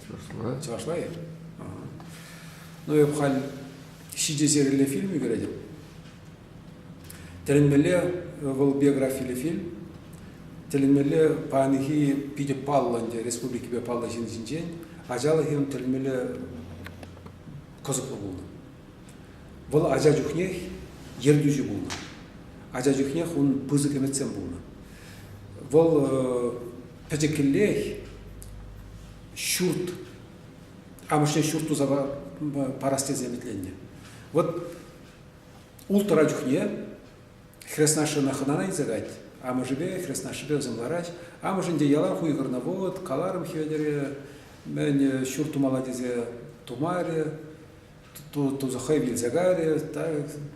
Чӑвашла. Чӑвашла-и? Ну, эп халь ҫичӗ сериллӗ фильм ӳкеретӗп. Тӗлӗнмелле вӑл биографиллӗ фильм. Тӗлӗнмелле паянхи питӗ паллӑ ӗнтӗ республикипе паллӑ ҫын ҫинчен. Ачалӑхӗ ун тӗлӗнмелле кӑсӑклӑ пулнӑ. Вӑл ача чухнех ертӳҫӗ пулнӑ. Ача чухнех ун пысӑк ӗмӗтсем пулнӑ. Вӑл пӗчӗккӗллех ҫурт, амӑшне ҫурт туса парас тесе ӗмӗтленнӗ. Вот улттӑра чухне хреснашшӗна хӑнана илсе каять. Амӑшӗпе, хреснашшӗпе вӗсем лараҫ. Амӑшӗн те ялан хуйхӑрнӑ. Вот, каларӑм Хӗветӗре, мӗн ҫурт тумалла тесе тумарӗ. Туса хӑй вилсе кайрӗ,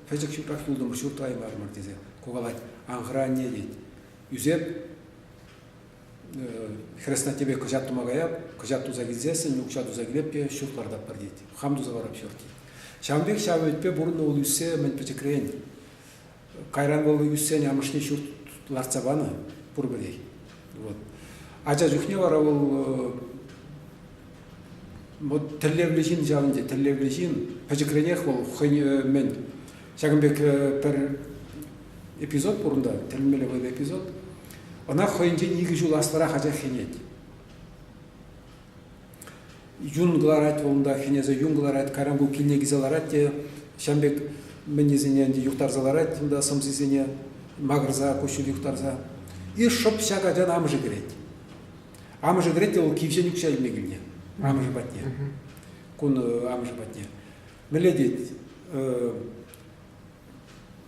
пӗчӗк ҫуртрах юлтӑмӑр, ҫурт тӑваймарӑмӑр тесе. Ку калать, ан хӑра анне тет. Ӳсеп, хреснаттепе кӑҫат тума каяп, кӑҫат туса килсессӗн укҫа туса килеп те ҫурт лартатпӑр тет. Хам туса парап ҫурт тет. Ҫавӑн пек ҫав ӗмӗтпе пурӑннӑ вӑл ӳссе мӗн пӗчӗкрен. Кайран вӑл ӳссен амӑшне ҫурт лартса панӑ пурпӗрех. Вот. Ача чухне вара вӑл вот тӗллевлӗ ҫын ҫав ӗнтӗ, тӗллевлӗ ҫын. Пӗчӗкренех вӑл хӑй мӗн ҫакӑн пек пӗр эпизод пур унта, тӗлӗнмелле вӑйлӑ эпизод. Ӑна хӑйӗнчен икӗ ҫул аслӑрах ача хӗнет. Юн кӑларать вӑл унта, хӗнесе юн кӑларать, кайран ку килне килсе ларать те ҫавӑн пек мӗннисене ӗнтӗ юхтарса ларать унта сӑмсисене макӑрса, куҫҫуль юхтарса. И шӑп ҫак ачан амӑшӗ кӗрет. Амӑшӗ кӗрет те вӑл кивҫен укҫа илме килнӗ амӑшӗ патне. Кун амӑшӗ патне. Мӗнле тет,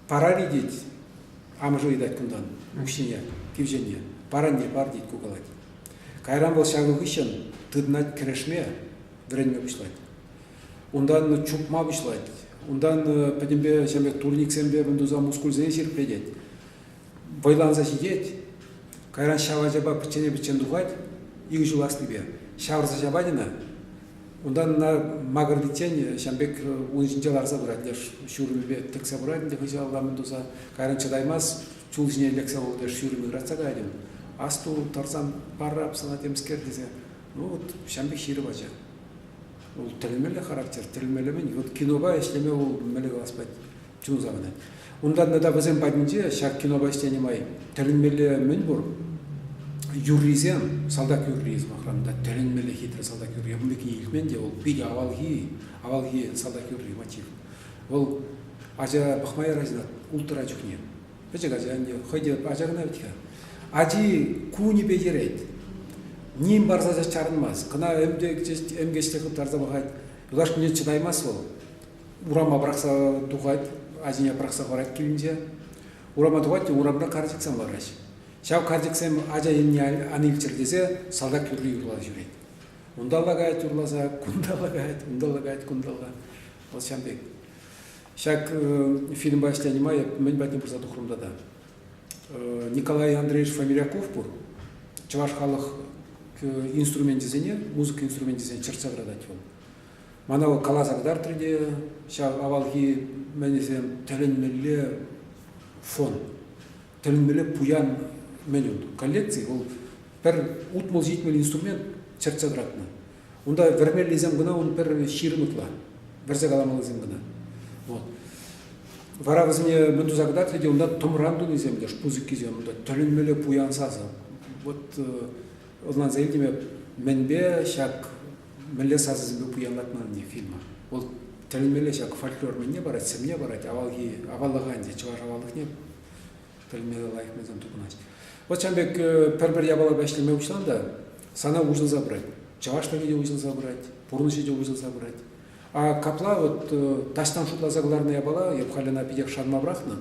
парар-и тет, амӑшӗ ыйтать кунтан укҫине, кивҫенне. Паранне пар тет, ку калать. Кайран вӑл ҫакӑн хыҫҫӑн тытӑнать кӗрешме, вӗренме пуҫлать. Унтан чупма пуҫлать. Унтан пӗтӗмпе ҫав пек турниксемпе мӗн туса мускулсене ҫирӗплетет. Вӑйланса ҫитет. Кайран ҫав ачапа пӗччене пӗччен тухать, икӗ ҫул аслипе. Ҫавӑрса ҫапать ӑна. Унтан ӑна макӑртиччен ҫавӑн пек ун ҫинче ларса пырать, леш ҫурӑмӗпе тӗксе пырать ӗнтӗ хыҫалла мӗн туса. Кайран чӑтаймасть, чул ҫине лексе вӑл леш ҫурӑмӗ ыратса каять ун. Асту, тӑрсан парап сана темскер тесе. Ну вот ҫавӑн пек ҫирӗп ача. Вӑл тӗлӗнмелле характер, тӗлӗнмелле мӗн. Вот кинопа ӗҫлеме вӑл мӗнле калас пулать, чун савӑнать. Унтан тата вӗсем патӗнче ҫак кинопа ӗҫленӗ май тӗлӗнмелле мӗн пур. Юррисем, салтак юрри сӑмахран та тӗлӗнмелле хитре салтак юрри. Ун пекки илтмен те, вӑл питӗ авалхи, авалхи салтак юрри мотив. Вӑл ача пӑхма ярать ӑна улттӑра чухне. Пӗчӗк ача ӗнтӗ, хӑй те ача кӑна вӗт-ха. Ачи кунӗпе йӗрет. Ним парса чарӑнмасть. Кӑна ӗмкечле хыптарса пӑхать. Юлашкинчен чӑтаймасть вӑл. Урама пӑрахса тухать, ачине пӑрахса хӑварать килӗнче. Урама тухать те урамра карчӑксем лараҫ. Ҫав карчӑксем ача енне ан илччӗр тесе салтак юрри юрласа ҫӳрет. Унталла каять юрласа, кунталла каять, унталла каять, кунталла. Вӑл ҫавӑн пек. Ҫак фильмпа ӗҫленӗ май эп мӗн патне пырса тухрӑм тата. Николай Андреевич Фомиряков пур. Чӑваш халӑх инструменчӗсене, музыка инструменчӗсене чӗртсе тӑратать вӑл. Мана вӑл каласа кӑтартрӗ те ҫав авалхи мӗнӗсем тӗлӗнмелле фон, тӗлӗнмелле пуян мӗн ун коллекци. Вӑл пӗр 60-70 инструмент чӗртсе тӑратнӑ. Унта вӗрмеллисем кӑна ун пӗр 20 ытла. Вӗрсе каламаллисем кӑна. Вот. Вара вӗсене мӗн туса кӑтартрӗ те унта тӑмран тунисем те, пысӑккисем, унта тӗлӗнмелле пуян сасӑ. Вот ӑнланса илтӗм эп, мӗнпе ҫак мӗнле сасӑсемпе пуянлатманни фильма. Вӑл тӗлӗнмелле ҫак фольклор мӗнне парать, сӗмне парать, авалхи аваллӑха ӗнтӗ, чӑваш аваллӑхне тӗлӗнмелле лайӑх мӗнсем тупӑнать. Вот ҫавӑн пек пӗр-пӗр япалапа ӗҫлеме пуҫлан та сана уҫӑлса пырать. Чӑвашлӑхӗ те уҫӑлса пырать, пурнӑҫӗ те уҫӑлса пырать. А капла вот таҫтан шутласа кӑларнӑ япала, эп халь ӑна питех шанма пӑрахнӑ.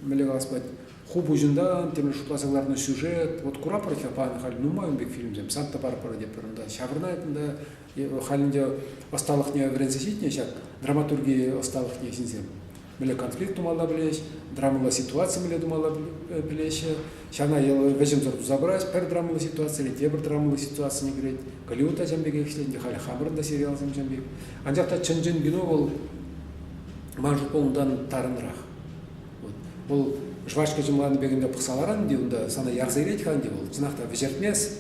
Мӗнле калас пулать, ху пуҫӑнтан темле шутласа кӑларнӑ сюжет. Вот куратпӑр-ха паян халь нумай ун пек фильмсем. Санта-Барбара тетпӗр унта ҫаврӑнать унта. Халь ӗнтӗ ӑсталӑхне вӗренсе ҫитнӗ ҫак драматурги ӑсталӑхне ҫынсем. Мӗнле конфликт тумалла пӗлеҫ, драмӑлла ситуаци мӗнле тумалла пӗлеҫҫӗ. Ҫавна вӗҫӗмсӗр туса пырать. Пӗр драмӑллӑ ситуацире тепӗр драмӑллӑ ситуацине кӗрет. Голливуд та ҫавӑн пекех ӗҫлет ӗнтӗ халь хамӑрӑн та сериалсем ҫавӑн пек. Анчах та чӑн-чӑн кино вӑл ман шутпа унтан тарӑнрах. Вот. Вӑл жвачка чӑмланӑ пек ӗнтӗ пӑхса ларан ӗнтӗ унта сана ярса илет-ха ӗнтӗ вӑл. Чӑнах та вӗҫертмест.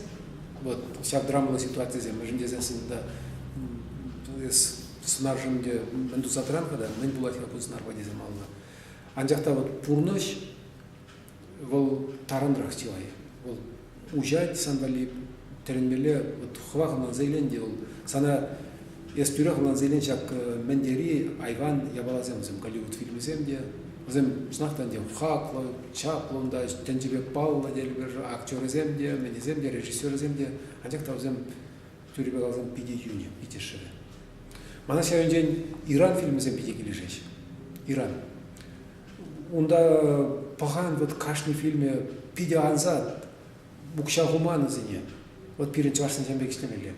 Вот ҫав драмӑллӑ ситуацисем, мӗншӗн тесессӗн та эс сӑнаршӑн те мӗн туса тӑран-ха та, мӗн пулать-ха ку сӑнарпа тесе малалла. Анчах та вот пурнӑҫ вӑл тарӑнрах чылай. Вӑл уҫать сан валли тӗлӗнмелле, вот хӑвах ӑнланса илен те вӑл сана эс тӳрех ӑнланса илен ҫак мӗн тери айван япаласем вӗсем, Голливуд фильмӗсем те, вӗсем чӑнах та ӗнтӗ хаклӑ, чаплӑ унта, тӗнчипе паллӑ тетпӗр, актерӗсем те, мӗнӗсем те, режиссерӗсем те, анчах та вӗсем тӳрӗпе каласан питӗ йӳнӗ, питӗ шӗвӗ. Мана ҫав енчен Иран фильмӗсем питӗ килӗшеҫҫӗ. Иран. Унта пӑхан вот кашни фильмӗ питӗ ансат, укҫа хуман вӗсене. Вот пирӗн чӑвашсен ҫавӑн пек ӗҫлемелле.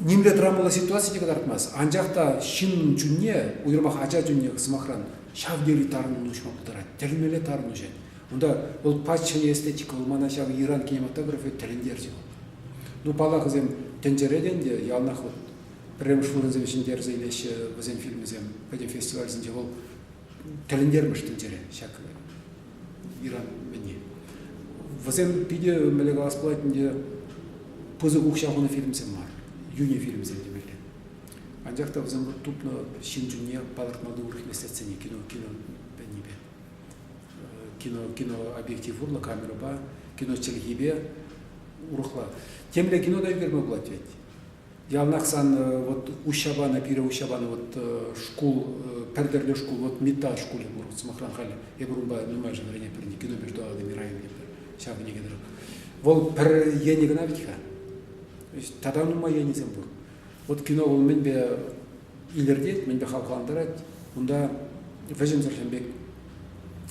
Нимле драмӑллӑ ситуаци те кӑтартмасть, анчах та ҫыннӑн чунне, уйрӑмах ача чунне, сӑмахран, ҫав тери тарӑннӑн уҫма пултарать, тӗлӗнмелле тарӑн уҫать. Унта вӑл пач ҫӗнӗ эстетика, вӑл мана ҫав Иран кинематографӗ тӗлӗнтерчӗ вӑл. Ну, паллах, вӗсем тӗнчере те ӗнтӗ яланах вот пӗрремӗш вырӑнсем ҫӗнтерсе илеҫҫӗ вӗсен фильмӗсем пӗтӗм фестивальсенче вӑл тӗлӗнтермӗш тӗнчере ҫак Иран мӗнне. Вӗсем питӗ, мӗнле калас пулать ӗнтӗ, пысӑк укҫа хунӑ фильмсем мар, йӳнӗ фильмсем темелле. Анчах та вӗсем тупнӑ ҫын чунне палӑртмалли урӑх меслетсене кино кино пӗннипе. Кино кино объектив урлӑ камерӑпа, кино чӗлхипе урӑхла. Темле кино та ӳкерме пулать вӗт. Яланах сан вот уҫҫа панӑ, пире уҫҫа панӑ вот шкул, пӗр тӗрлӗ шкул, вот Митта шкулӗ пур, сӑмахран халь эпир унпа нумайӑшӗ вӗренетпӗр, кино между адами район тетпӗр, ҫав кӗнеке тӑрӑх. Вӑл пӗр енӗ кӑна вӗт-ха. Тата нумай енӗсем пур. Вот кино вӑл мӗнпе илӗртет, мӗнпе хавхалантарать, унта вӗҫӗмсӗр ҫын пек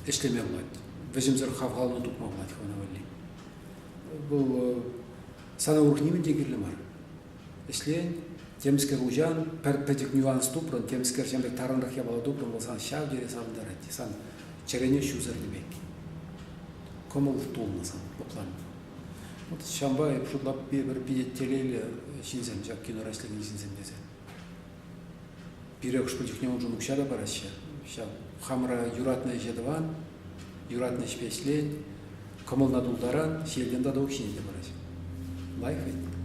ӗҫлеме пулать, вӗҫӗмсӗр хавхалану тупма пулать хӑвна валли. Вӑл Сана урӑх нимӗн те кирлӗ мар. Ӗҫлен, темскер уҫан, пӗр пӗчӗк нюанс тупрӑн, темскер ҫав пек тарӑнрах япала тупрӑн пулсан ҫав тери савӑнтарать. Сан чӗрене ҫу сӗрнӗ пек. Кӑмӑл тулнӑ сан, лӑпланнӑ. Вот ҫавӑнпа эп шутлап эпир питӗ телейлӗ ҫынсем, ҫак кинора ӗҫлекен ҫынсем тесе. Пире хӑш-пӗр чухне уншӑн укҫа та параҫҫӗ. Ҫав хамӑра юратнӑ ӗҫе тӑван, юратнӑ ӗҫпе ӗҫлен, кӑмӑлна тултаран, ҫиелтен тата укҫине те параҫҫӗ. Лайӑх вӗт.